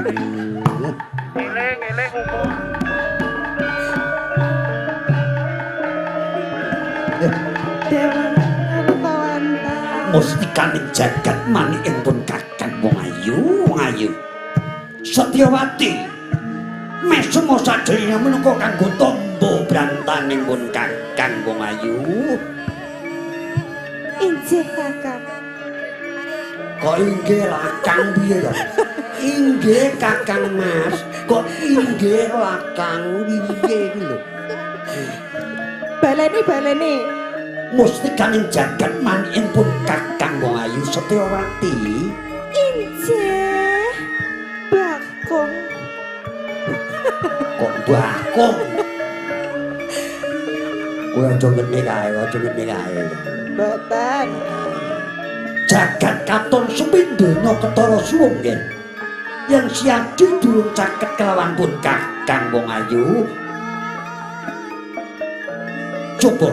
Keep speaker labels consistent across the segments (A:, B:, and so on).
A: Eling-eling umum.
B: Dewa Artawanta.
C: Mustikaning jagat manik pun kakang wong ayu, wong ayu. Setyawati. Mesem sajrine menungka kanggo tombo brantaning pun kakang wong ayu.
B: Injih kakang.
C: Kok inggih lakang piye to? Inggih kakang Mas, kok inggih lakang piye iki lho?
B: Baleni baleni.
C: Mustikaning jagat manik pun kakang wong ayu Setyawati.
B: Injih. Bakung.
C: Kok bakung? Kowe aja ngene kae, aja ngene kae.
B: Mboten.
C: Jagat katon sepindhana ketara suwung nggih. Yen siadi durung caket kelawan pun kakang wong ayu. Coba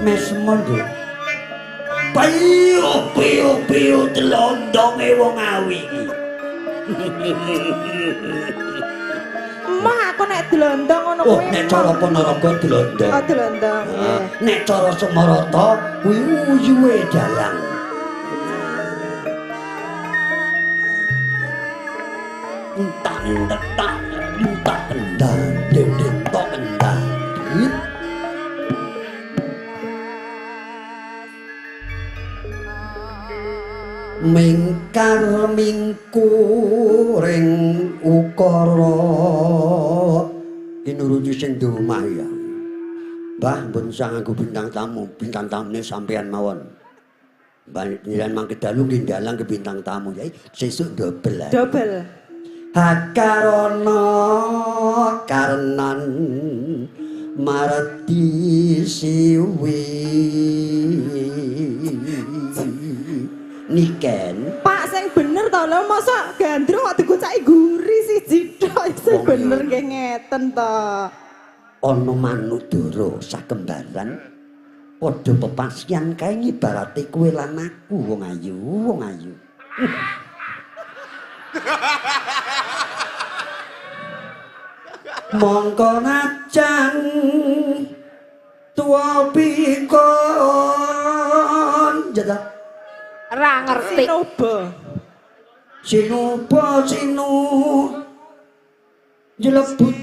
C: mesem nduk. Piyo piyo piyo delondonge wong awi iki.
B: Emah aku nek delondong ngono
C: Oh,
B: kuwi.
C: nek cara Ponorogo delondong.
B: Oh, delondong.
C: Ah, nek cara Semarata kuwi uyuhe dalang. Entak entak entak endang dendeng tok endang. Mingkar mingkuring ukara kinuruti sing di omah ya. Mbah pun sang nganggo bintang tamu, bintang tamune sampean mawon. Mbah njiran mangke dalu nggih ndalang ke bintang tamu ya sesuk dobel.
B: Dobel.
C: Hakarana karnan mardi siwi niken.
B: Pak sing bener to lho, mosok gandrung kok digocaki guri siji tok sing bener nggih ngeten to.
C: Ana manuk dara sakembaran padha pepasian kae ngibarate kowe lan aku wong ayu, wong ayu. Mongko najan tuwa pikon jajal
D: Ora ngerti.
B: Sinoba.
C: Sinoba sinu jelebut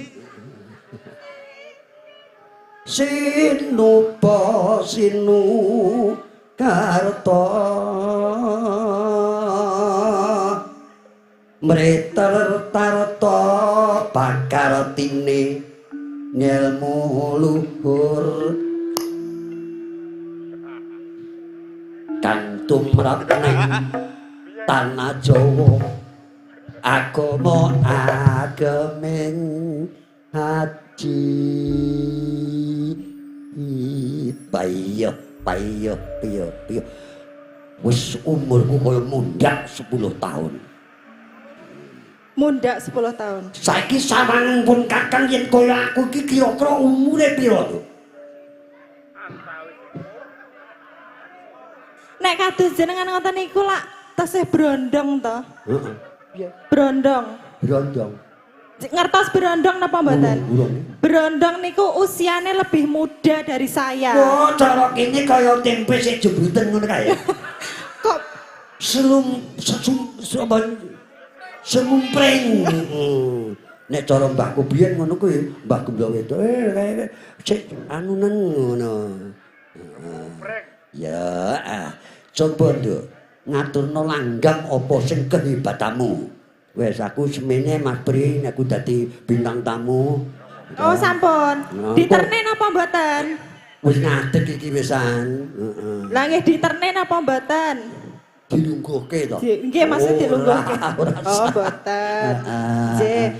C: sinuba sinu karta mreter tarta pakartine ngelmu luhur kang tumrap ning tanah Jawa agama ageming haji. Payo payo piyo piyo wis umurku kaya mundak 10 tahun.
B: Mundak 10 tahun.
C: Saiki sawangan pun kakang yen kaya aku iki kira-kira umure pira to?
B: Nek kados jenengan ngoten niku lak tesih brondong to?
C: Heeh.
B: Brondong.
C: Brondong.
B: Ngertos brondong napa mboten?
C: Urung.
B: Brondong niku usiane lebih muda dari saya.
C: Oh, cara kene kaya tempe sik jembruten ngono kae.
B: Kok
C: selum sesum semumpreng. Nek cara mbahku biyen ngono kuwi, mbahku mlawe wedok kae sik anunen ngono. Ya, coba nduk ngaturno langgam apa sing kehebatanmu. Wes aku semene Mas Pri nek aku dadi bintang tamu.
B: Oh, sampun.
C: Nah,
B: Diterne napa mboten?
C: Wis ngadeg iki wisan. Heeh.
B: Lah nggih diterne napa mboten?
C: Dilungguhke to.
B: Nggih, maksud dilungguhke.
C: Ora
B: Oh, mboten.
C: Heeh.
B: Nggih.